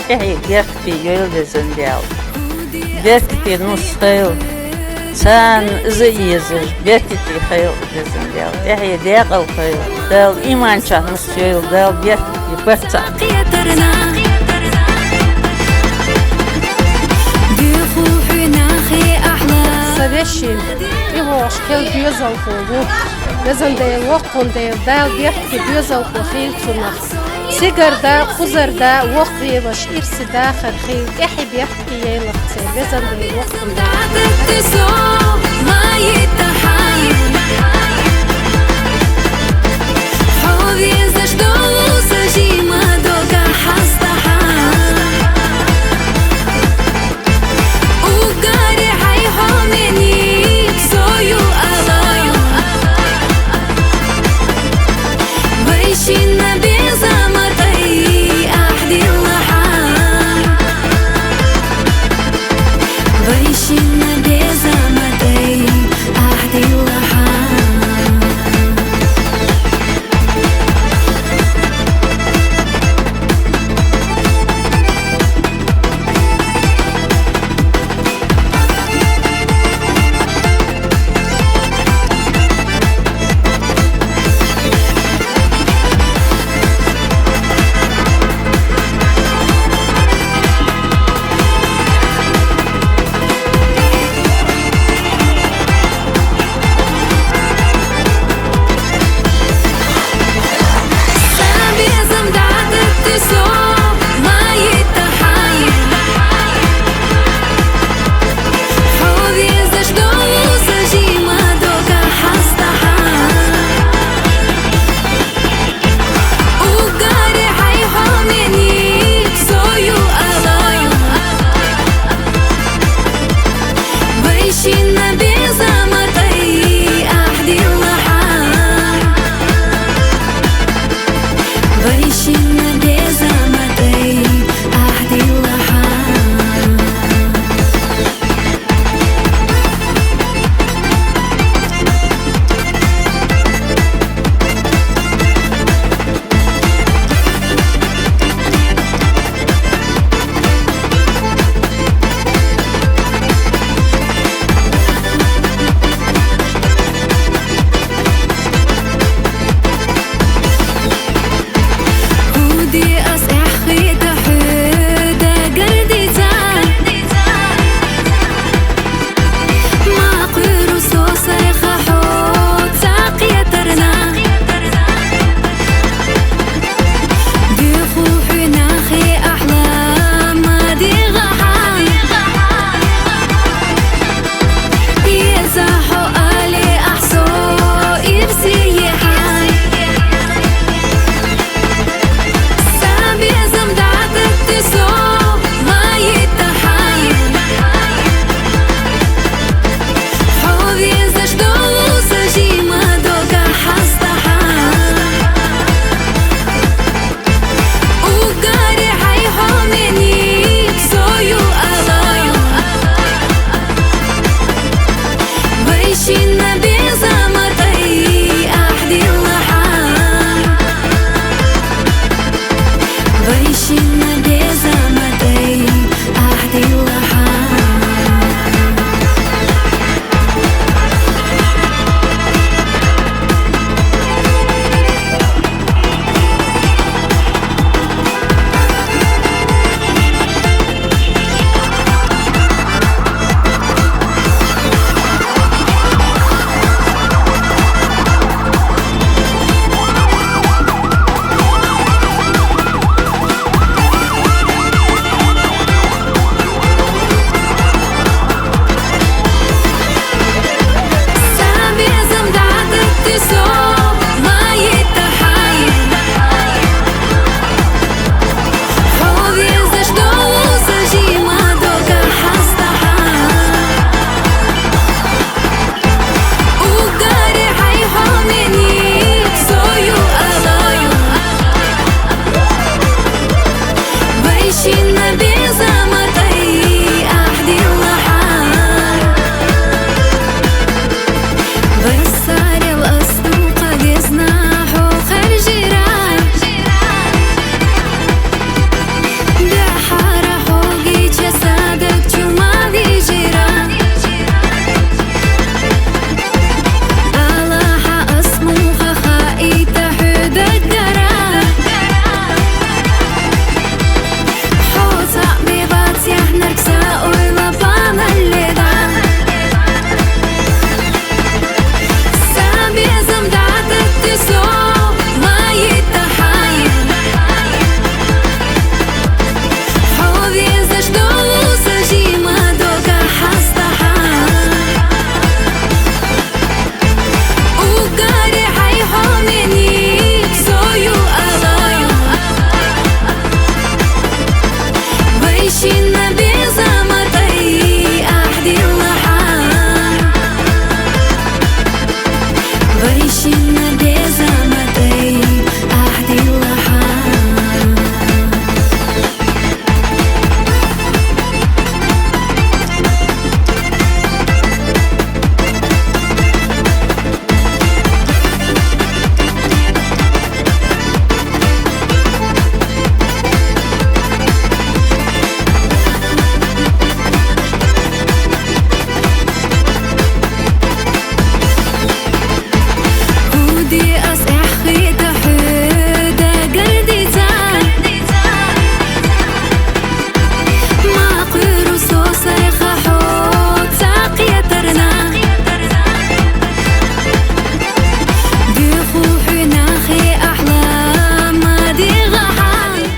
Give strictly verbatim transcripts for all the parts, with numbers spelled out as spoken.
тӀехье беркате йойла, Везан Даьла. Беркате нус хийла. Царна из а езаш, беркате хийла, Везан Даьла. ТӀехье даькъала хийла. Дала иман чу нус йойла, Дала беркате, барт царна. Са вешийна тӀавоагӀаш кхел доьзалхо ва. Везан Даьла, воккхун Даьла, Дала беркате доьзалхо хийла цунах. Сигара да, кхузара да, воккха веваш, ирсе дахар хийла, тӀехье беркате йойла церан, Везан Даьла, воккхун Даьла.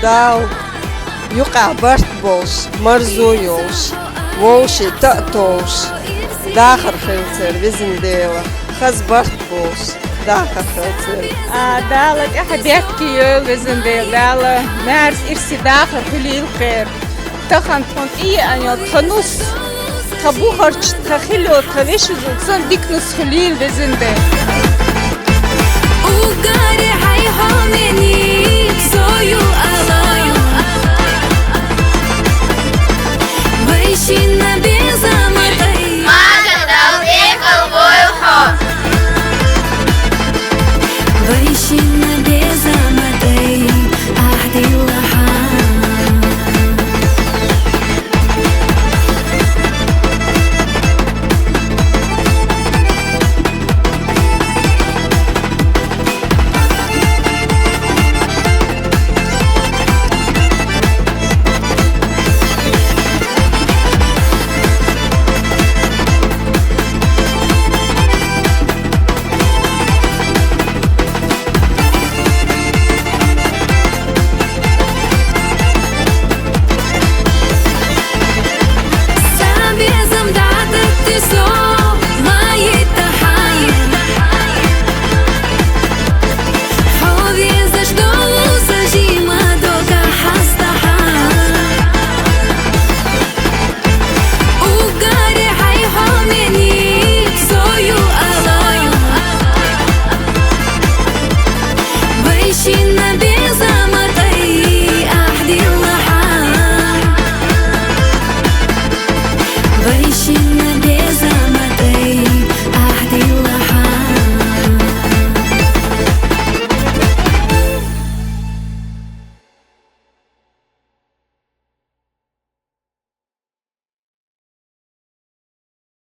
Дала юкъахь барт болуш, марзо йолуш, вовшийн тӀе а товш, дахар хилла церан, везан Дела, хаза барт болуш, дахар хилла церан. А, Дала тӀаьхьа беркате йойла, везан Дела, Дала маьрша ирсе дахар хуьлийла кхеран. Тахана тхуна тӀееана йолу тхан нус, тхан бухарча, тхан хилла йолу тхан вешин зуда санна дика нус хуьлийла, везан Дела. Уггаре хьайн хьомениг со ю